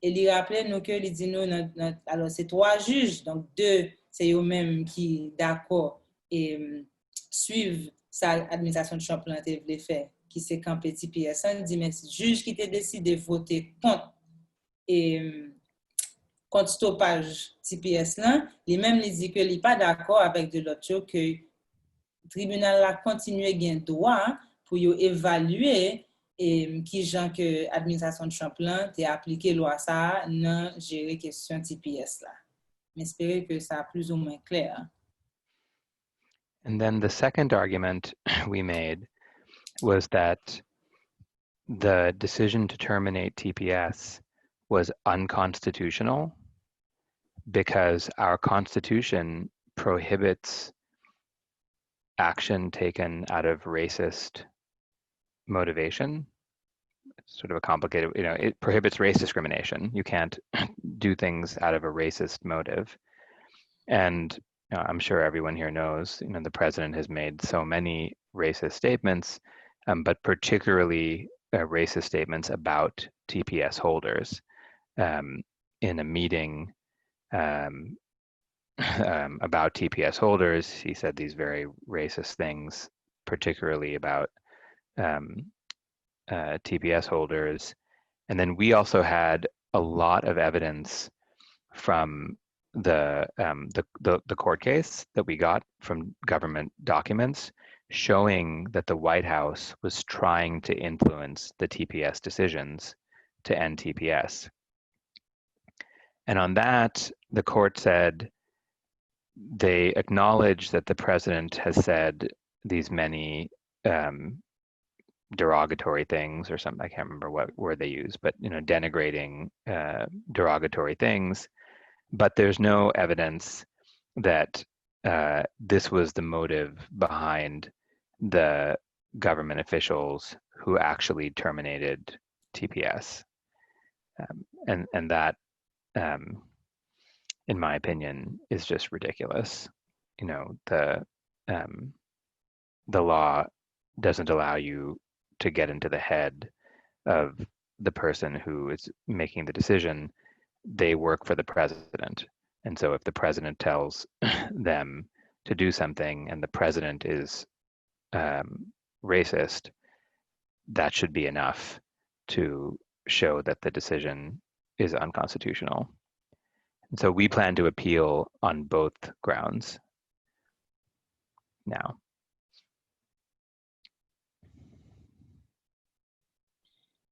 E li raple nou ke li di nou nan, nan, alò se twa jij, donk de se yo menm ki dakò e, swiv sa administrasyon Trump lan te vle fè, ki se kanpe T P S lan, di men jij ki te deside vote kont e, kont stopaj T P S lan, li menm li di ke li pa dakò avèk de lòt yo ke tribinal la kontinye gen dwa pou yo evalye e, ki jan ke administrasyon Trump lan te aplike lwa sa a nan jere kesyon T P S la. M espere ke sa plizoumwen klè. And then the second argument we made was that the decision to terminate T P S was unconstitutional because our Constitution prohibits action taken out of racist motivation. It's sort of a complicated, you know, it prohibits race discrimination. You can't do things out of a racist motive. And uh, I'm sure everyone here knows, you know, the president has made so many racist statements, um, but particularly uh, racist statements about T P S holders. Um, in a meeting um, um, about T P S holders, he said these very racist things, particularly about um, uh, T P S holders. And then we also had a lot of evidence from the, um, the, the the court case that we got from government documents showing that the White House was trying to influence the T P S decisions to end T P S. And on that, the court said they acknowledge that the president has said these many um, derogatory things or something. I can't remember what word they use, but you know, denigrating, uh, derogatory things. But there's no evidence that uh, this was the motive behind the government officials who actually terminated T P S. Um, and, and that, um, in my opinion, is just ridiculous. You know, the, um, the law doesn't allow you to get into the head of the person who is making the decision. They work for the president. And so if the president tells them to do something and the president is um, racist, that should be enough to show that the decision is unconstitutional. And so we plan to appeal on both grounds now.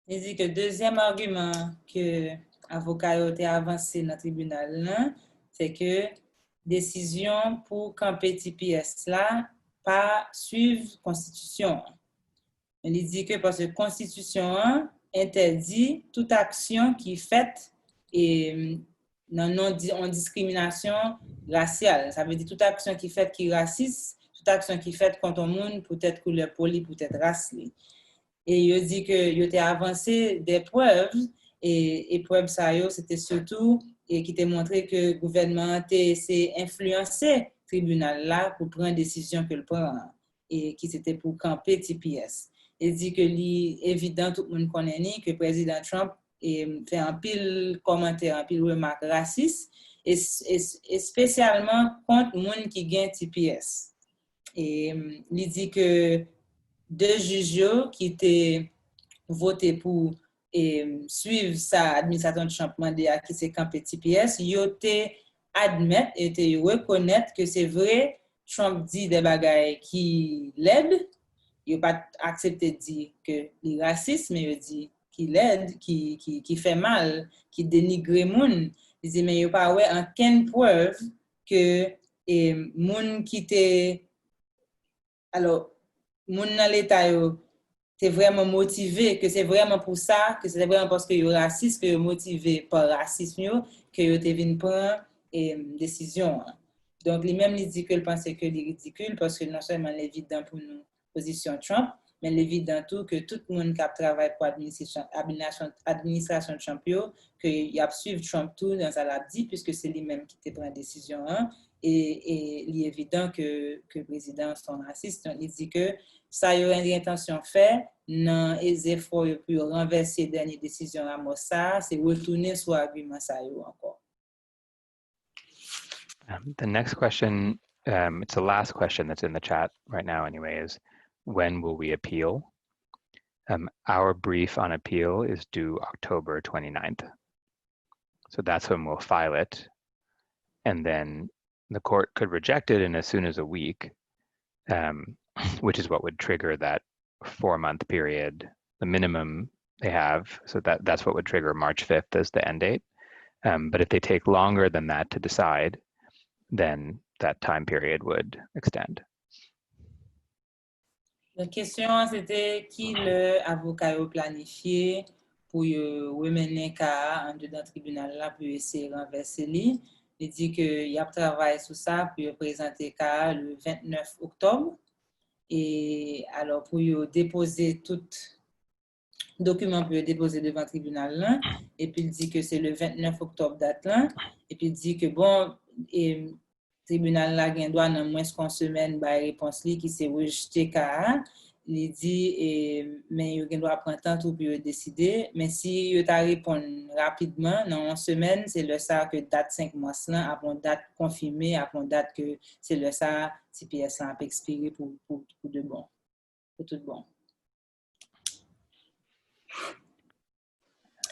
Li di ke dezyèm agiman ke avoka yo te avanse nan tribinal lan, se ke desizyon pou kanpe T P S la pa swiv konstitisyon an. Li di ke paske konstitisyon an entèdi tout aksyon ki fèt e nan non di, yon diskriminasyon rasyal. Sa vle di tout aksyon ki fèt ki rasis, tout aksyon ki fèt kont yon moun poutèt koulè po li, poutèt ras li. E yo di ke yo te avanse de prèv, e, e prèv sa yo, se te sitou e ki te montre ke gouvènman an te eseye enfliyanse tribinal la pou pran desizyon ke l pran an, e ki se te pou kanpe T P S. E di ke li evidan tout moun konnen ni ke Prezidan Trump e, fè anpil kòmantè, anpil remak rasis, es, es, espesyalman kont moun ki gen T P S. E, li di ke de jij yo ki te vote pou e, swiv sa administrasyon Trump mande a ki se kanpe T P S, yo te admèt, yo te rekonèt ke se vre Trump di de bagay ki lèd, yo pa t aksepte di ke li rasis, men yo di ki lèd, ki, ki, ki fè mal, ki denigre moun. Li di, men yo pa wè ankenn prèv ke e, moun ki te, alò, moun nan leta yo te vrèman motive, ke se vrèman pou sa, ke se te vrèman paske yo rasis, ke yo motive pa rasism yo, ke yo te vin pran e, desizyon an. Donk, li menm li di ke l panse ke li ridikil, paske non sèlman l evidan pou nou pozisyon Trump, men l evidan tou ke tout moun k ap travay pou administrasyon, administrasyon, administrasyon Trump yo, ke y ap swiv Trump tou nan sa l ap di, piske se li menm ki te pran desizyon an, e, e li evidan ke, ke prezidan an se yon rasis. Donk, li di ke sa yo gen entansyon fè nan e zefò yo pou yo ranvèse dènye desizyon Ramos sa a, se retounen sou agiman sa yo ankò. Um, the next question, um, it's the last question that's in the chat right now, anyway, is when will we appeal? Um, our brief on appeal is due October twenty-ninth. So that's when we'll file it. And then the court could reject it in as soon as a week, um, which is what would trigger that four month period, the minimum they have. So that, that's what would trigger March fifth as the end date. Um, but if they take longer than that to decide, then that time period would extend. Donk, kesyon an, se te ki lè avoka yo planifye pou yo remennen ka a andedan tribinal la pou yo eseye ranvèse li. Li di ke y ap travay sou sa pou yo prezante ka a le vennèf oktòb. E alò, pou yo depoze tout dokiman pou yo depoze devan tribinal lan, epi l di ke se le vennèf oktòb dat lan, epi l di ke, bon, e, tribinal la gen dwa nan mwens ke yon semèn bay repons li ki se rejte ka a. Li di, e, men yo gen dwa pran tan tou pou yo deside. Men si yo ta reponn rapidman, nan yon semèn, se lè sa a ke dat senk mas lan ap yon dat konfime, ap yon dat ke se lè sa a T P S lan ap ekspire pou, pou, pou de bon, pou tout bon.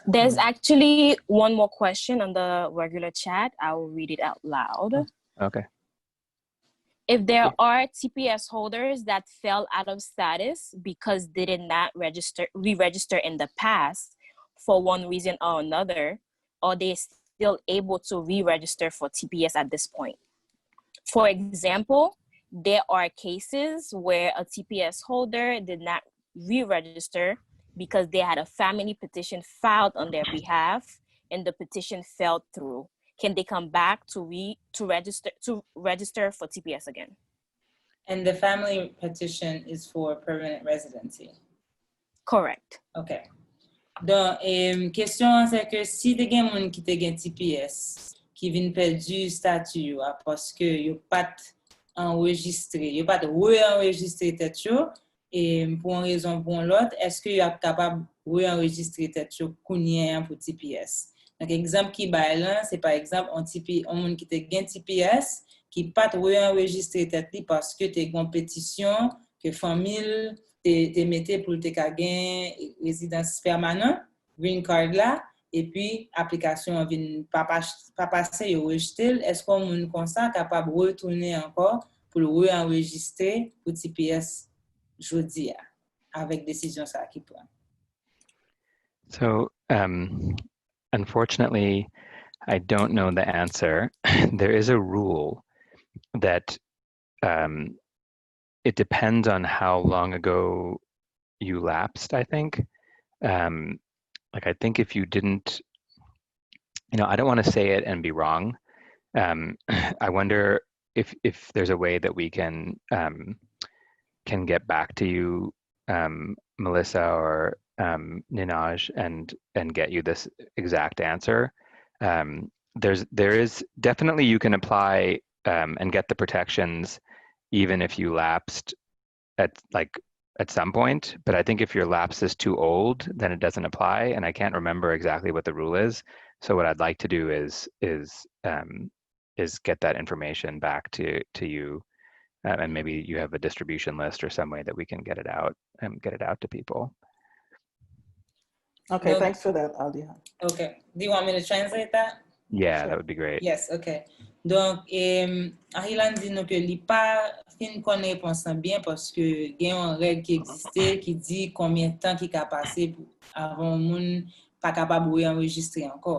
There's actually one more question on the regular chat. I will read it out loud. Okay. If there are T P S holders that fell out of status because they did not register, re-register in the past for one reason or another, are they still able to re-register for T P S at this point? For example, there are cases where a T P S holder did not re-register because they had a family petition filed on their behalf and the petition fell through. Can they come back to re to register to register for T P S again? And the family petition is for permanent residency. Correct. Ok. Donk, em, kesyon an se ke si te gen moun ki te gen T P S ki vin pèdi estati yo a paske yo pa t anrejistre, yo pa t re-anrejistre tèt yo, e pou yon rezon pou yon lòt, èske y ap kapab re-anrejistre tèt yo kounye a pou T P S? Donk, egzanp ki bay lan, se pa egzanp, yon T P, yon moun ki te gen T P S, ki pa t re-anrejistre tèt li paske te gen yon petisyon ke fanmi l te, te mete pou l te ka gen rezidans pèmanan, green card la, epi aplikasyon an vin pa, pa, pa pase, yo rejte l, èske yon moun konsa kapab retounen ankò pou l re-anrejistre pou T P S jodi a, avèk desizyon sa a ki pran? So, um, unfortunately, I don't know the answer. There is a rule that um, it depends on how long ago you lapsed, I think. Um, like, I think if you didn't, you know, I don't want to say it and be wrong. Um, I wonder if if there's a way that we can um, can get back to you, um, Melissa or um, Ninaj, and and get you this exact answer. Um, there's there is definitely, you can apply um, and get the protections even if you lapsed at like at some point. But I think if your lapse is too old, then it doesn't apply. And I can't remember exactly what the rule is. So what I'd like to do is is um, is get that information back to to you, uh, and maybe you have a distribution list or some way that we can get it out and get it out to people. Okay, thanks for that, Aldihan. Okay. Do you want me to translate that? Yeah, that would be great. Yes, okay. Donk, em, Ahilan di nou ke li pa fin konn repons lan byen paske gen yon règ ki egziste ki di konbyen tan ki ka pase pou, avan yon moun pa kapab re-anrejistre ankò.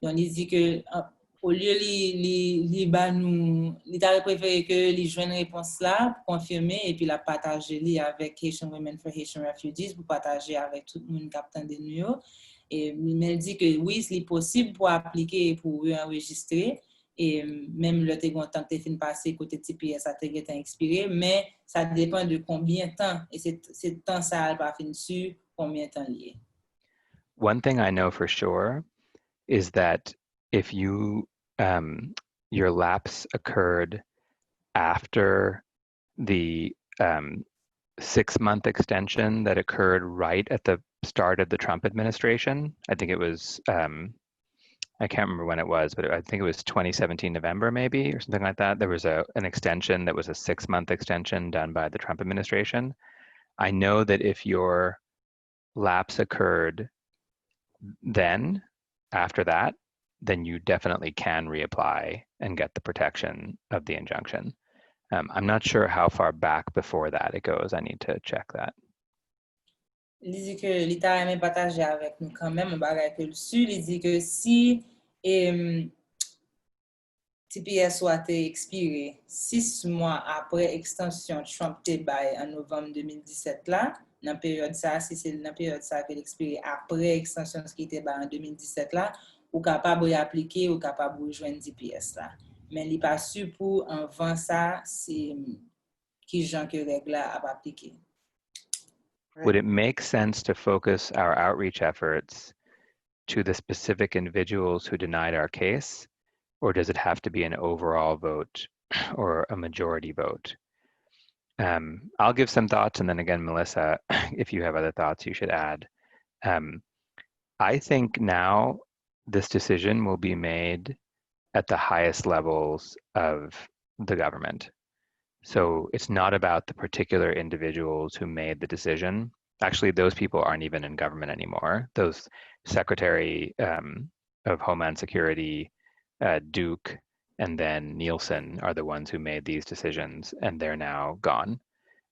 Donk, li di ke an, olye li, li, li ba nou, li ta prefere ke li jwenn repons la pou konfime epi l ap pataje li avèk Haitian Women for Haitian Refugees, pou pataje avèk tout moun k ap tande nou yo. E, men l di ke wi, li posib pou aplike e pou re-anrejistre. E menm lè te gen yon tan k te fin pase kote T P S a te gentan ekspire, men sa depann de konbyen tan, e se, se tan sa a l pa fin si konbyen tan li ye. One thing I know for sure is that if you um, your lapse occurred after the um, six month extension that occurred right at the start of the Trump administration. I think it was, um, I can't remember when it was, but I think it was twenty seventeen November, maybe, or something like that. There was a, an extension that was a six month extension done by the Trump administration. I know that if your lapse occurred then, after that, then you definitely can reapply and get the protection of the injunction. Um, I'm not sure how far back before that it goes. I need to check that. Li di ke li ta renmen pataje avèk nou kanmenm yon bagay ke l si. Li di ke si em, T P S ou a te ekspire sis mwa apre ekstansyon Trump te bay an novanm de mil disèt la, nan peryòd sa, si se nan peryòd sa ke l ekspire apre ekstansyon ki te bay an de mil disèt la, ou kapab reaplike, ou kapab rejwenn T P S la. Men li pa si pou anvan sa, se kijan ke règ la ap aplike. Would it make sense to focus our outreach efforts to the specific individuals who denied our case, or does it have to be an overall vote or a majority vote. Um, I'll give some thoughts, and then again, Melissa, if you have other thoughts, you should add. Um, I think now this decision will be made at the highest levels of the government. So it's not about the particular individuals who made the decision. Actually, those people aren't even in government anymore. Those Secretary um, of Homeland Security, uh, Duke, and then Nielsen are the ones who made these decisions, and they're now gone.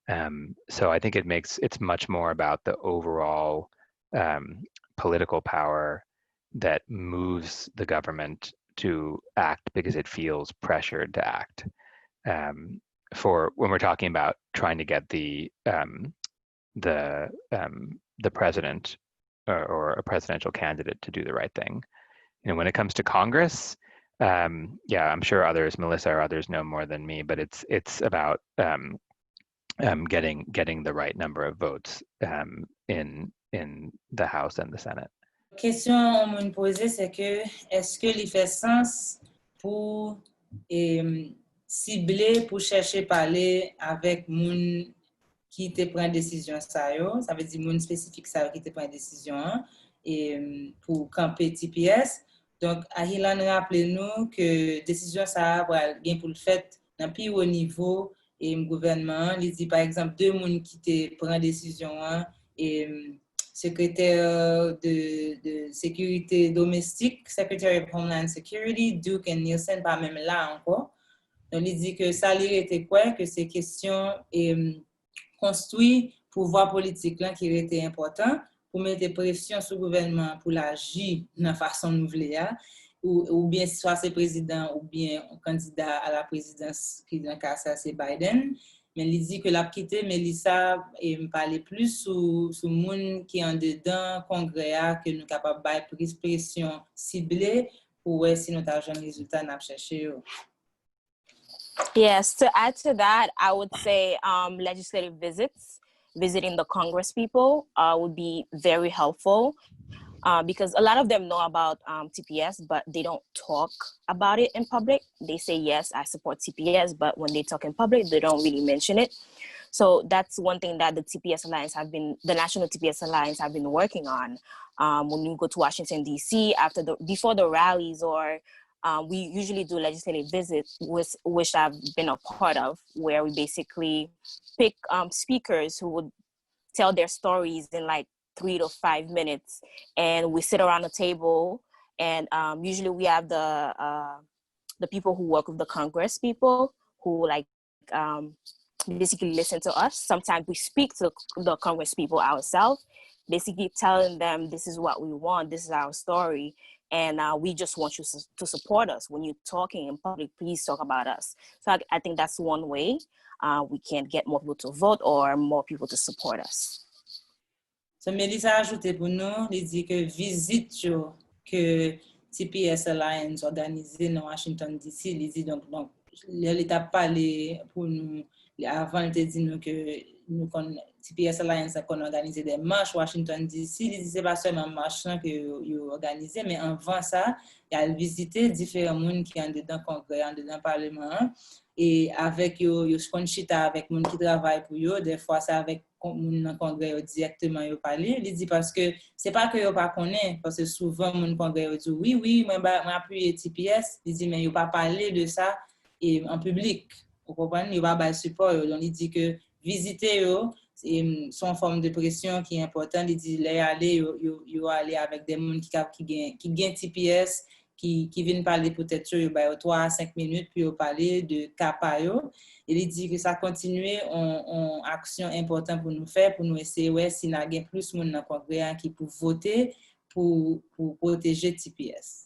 Um, so I think it makes it's much more about the overall um, political power that moves the government to act because it feels pressured to act. Um, for when we're talking about trying to get the um, the um, the president or, or a presidential candidate to do the right thing. You know, when it comes to Congress, um, yeah, I'm sure others, Melissa or others, know more than me, but it's it's about um, um, getting getting the right number of votes um, in in the House and the Senate. Kesyon yon moun poze, se ke èske li fè sans pou e, sible, pou chèche pale avèk moun ki te pran desizyon sa yo, sa vle di moun espesifik sa yo ki te pran desizyon an e, pou kanpe T P S. Donk, Ahilan raple nou ke desizyon sa a pral gen pou l fèt nan pi wo nivo e, gouvènman an. Li di, pa egzanp, de moun ki te pran desizyon an, e, sekretè de, de sekirite domestik, Secretary of Homeland Security, Duke and Nielsen, pa menm la ankò. Donk, li di ke sa li rete kwè ke se kesyon e, konstwi pouvwa politik lan ki rete enpòtan pou mete presyon sou gouvènman an pou l aji nan fason nou vle a, ou, oubyen swa se prezidan oubyen kandida a la prezidans ki nan ka sa se Biden. Men li di ke l ap kite Melissa e, pale plis sou, sou moun ki andedan Kongrè a ke nou kapab bay plis presyon sible pou wè si nou ta jwenn rezilta n ap chèche yo. Yes, to add to that, I would say um, legislative visits, visiting the Congress people uh, would be very helpful uh, because a lot of them know about um, T P S, but they don't talk about it in public. They say, yes, I support T P S, but when they talk in public, they don't really mention it. So that's one thing that the T P S Alliance have been, the National T P S Alliance have been working on. Um, when you go to Washington, D C, after the, before the rallies or um, we usually do legislative visits, which, which I've been a part of, where we basically pick um, speakers who would tell their stories in like three to five minutes, and we sit around the table, and um, usually we have the uh, the people who work with the Congress people who like um, basically listen to us. Sometimes we speak to the Congress people ourselves, basically telling them this is what we want, this is our story, and uh, we just want you to support us. When you're talking in public, please talk about us. So I, I think that's one way uh, we can get more people to vote or more people to support us. So Melissa ajoute pou nou, li di ke vizit yo ke T P S Alliance òganize nan Washington D C, li di donk, donk lè li t ap pale pou nou, avan li te di nou ke nou konn T P S Alliance konn òganize de mach Washington D C, li di se pa sèlman mach lan ke yo, yo òganize, men anvan sa, y al vizite diferan moun ki andedan Kongrè, andedan Paleman an, e avèk yo, yo konn chita avèk moun ki travay pou yo, dèfwa se avèk moun nan Kongrè yo dirèkteman yo pale. Li di paske se pa ke yo pa konnen, paske souvan moun Kongrè yo di wi, wi, mwen ba, mwen apiye T P S, li di men yo pa pale de sa e, an piblik. Ou konprann? Yo pa bay sipò yo. Donk li di ke vizite yo se yon fòm de presyon ki enpòtan. Li di lè y ale, yo, yo, yo ale avèk de moun ki, ki, gen, ki gen T P S, ki, ki vin pale pou tèt yo, yo ba yo twa a senk minit pou yo pale de ka pa yo. E li di ke sa kontinye yon, yon aksyon enpòtan pou nou fè, pou nou eseye wè si n a gen plis moun nan Kongrè a ki pou vote pou, pou pwoteje T P S.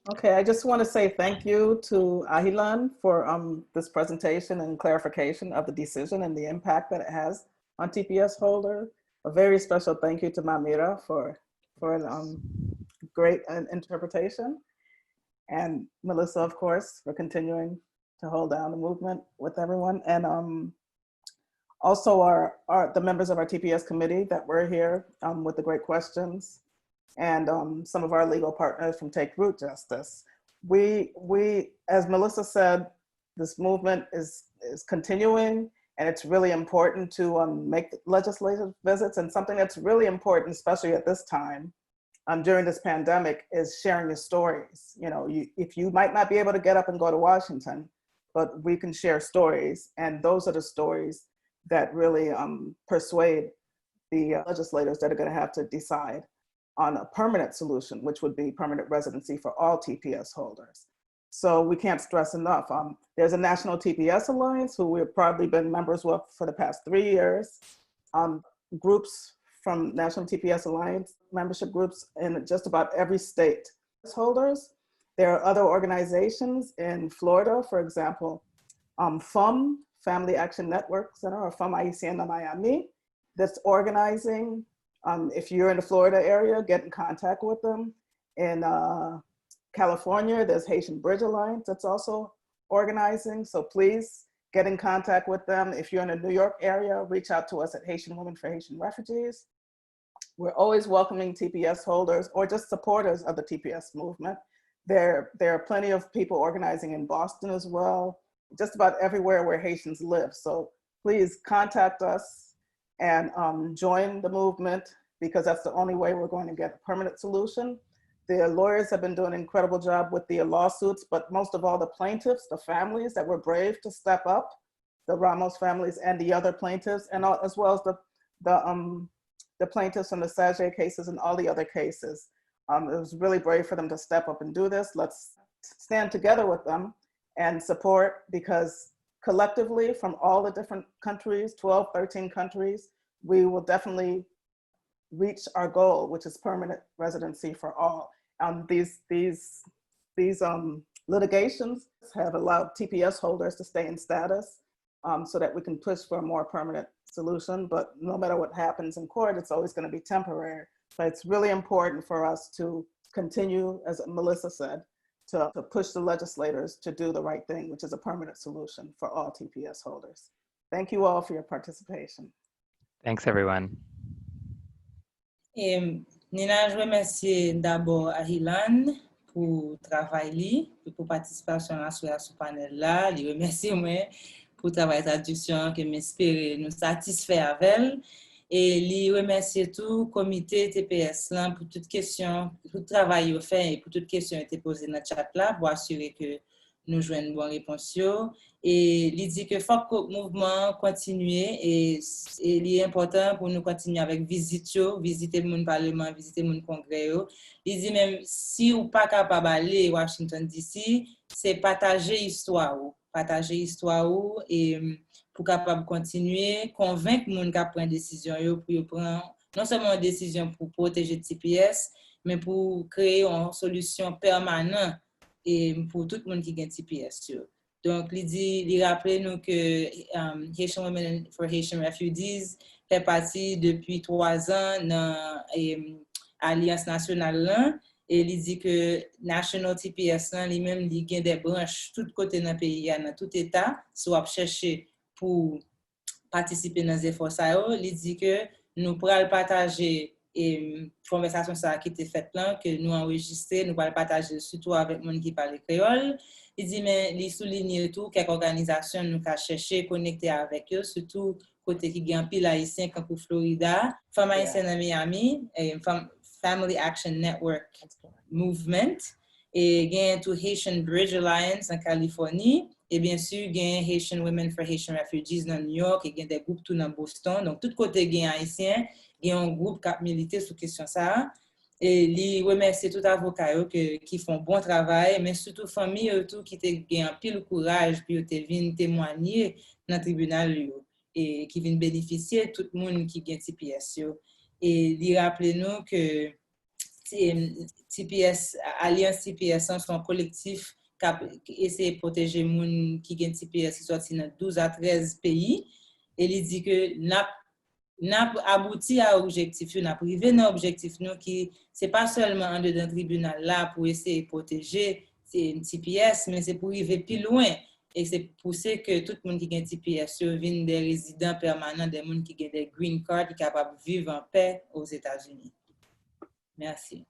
Okay, I just want to say thank you to Ahilan for um, this presentation and clarification of the decision and the impact that it has on T P S holder. A very special thank you to Mamira for for an um, great uh, interpretation, and Melissa, of course, for continuing to hold down the movement with everyone. And um, also our, our the members of our T P S committee that were here um, with the great questions, and um, some of our legal partners from Take Root Justice. we we as Melissa said, this movement is is continuing, and it's really important to um, make legislative visits. And something that's really important, especially at this time, um, during this pandemic, is sharing your stories. You know, you, if you might not be able to get up and go to Washington, but we can share stories, and those are the stories that really um, persuade the uh, legislators that are going to have to decide on a permanent solution, which would be permanent residency for all T P S holders. So we can't stress enough. Um, there's a National T P S Alliance, who we've probably been members with for the past three years. Um, groups from National T P S Alliance membership groups in just about every state. Holders. There are other organizations in Florida, for example, um, FAM, Family Action Network Center, or FAM Haïtien dans Miami, that's organizing. Um, if you're in the Florida area, get in contact with them. In uh, California, there's Haitian Bridge Alliance that's also organizing. So please get in contact with them. If you're in the New York area, reach out to us at Haitian Women for Haitian Refugees. We're always welcoming T P S holders or just supporters of the T P S movement. There, there are plenty of people organizing in Boston as well, just about everywhere where Haitians live. So please contact us and um, join the movement, because that's the only way we're going to get a permanent solution. The lawyers have been doing an incredible job with the lawsuits, but most of all, the plaintiffs, the families that were brave to step up, the Ramos families and the other plaintiffs, and all, as well as the the um the plaintiffs in the Sajay cases and all the other cases. Um, it was really brave for them to step up and do this. Let's stand together with them and support, because collectively, from all the different countries, twelve, thirteen countries, we will definitely reach our goal, which is permanent residency for all. Um, these these these um, litigations have allowed T P S holders to stay in status, um, so that we can push for a more permanent solution. But no matter what happens in court, it's always going to be temporary. But it's really important for us to continue, as Melissa said, to, to push the legislators to do the right thing, which is a permanent solution for all T P S holders. Thank you all for your participation. Thanks, everyone. E Nina, je remèsye dabò Ahilan pou travay li, pou patisipasyon aswè a sou panèl la. Li remèsye mwen pou travay tradiksyon an ke m espere nou satisfè avè l. E li remèsye tou komite T P S lan pou tout kesyon, tout travay yo fè e pou tout kesyon yo te poze nan chat la pou asire ke nou jwenn bon repons yo. E li di ke fòk mouvman an kontinye e, e li enpòtan pou nou kontinye avèk vizit yo, vizite moun paleman, vizite moun kongrè yo. Li di menm si ou pa kapab ale Washington D C, se pataje istwa ou, pataje istwa ou e pou kapab kontinye konvenk moun k ap pran desizyon yo pou yo pran non sèlman yon desizyon pou pwoteje T P S, men pou kreye yon solisyon pèmanan e pou tout moun ki gen T P S yo. Donk, li di, li raple nou ke um, Haitian Women for Haitian Refugees fè pati depi twa zan nan um, Alyans Nasyonal lan. E li di ke National T P S lan, li menm, li gen de branch tout kote nan peyi a, nan tout eta. Si w ap chèche pou patisipe nan zefò sa yo, li di ke nou pral pataje e konvèsasyon sa a ki te fèt lan, ke nou anrejistre, nou pral pataje l sitou avèk moun ki pale kreyòl. Li di, men li soulinye tou kèk òganizasyon nou ka chèche konekte avèk yo, sitou kote ki gen anpil Ayisyen, kankou Florida, Fanm Ayisyen nan Miami, e Fanm, Family Action Network Movement, e gen tou Haitian Bridge Alliance an Kalifòni, e byen si gen Haitian Women for Haitian Refugees nan New York, e gen de gwoup tou nan Boston. Donk, tout kote gen Ayisyen, gen yon gwoup k ap milite sou kesyon sa a. E li remèsye tout avoka yo ke, ki fè yon bon travay, men sitou fanmi yo tou ki te gen anpil kouraj pou yo te vin temwanye nan tribinal yo, e ki vin benefisye tout moun ki gen T P S yo. E li raple nou ke T P S, Alyans T P S lan se yon kolektif k ap eseye pwoteje moun ki gen T P S ki sòti nan douz a trèz peyi. E li di ke n ap n ap abouti a objektif yo, n ap rive nan objektif nou ki se pa sèlman andedan tribinal la pou eseye pwoteje T P S, men se pou rive pi lwen. E se pouse ke tout moun ki gen T P S yo vin de rezidan pèmanan, de moun ki gen de green card ki kapab viv an pè Ozetazini. Mèsi.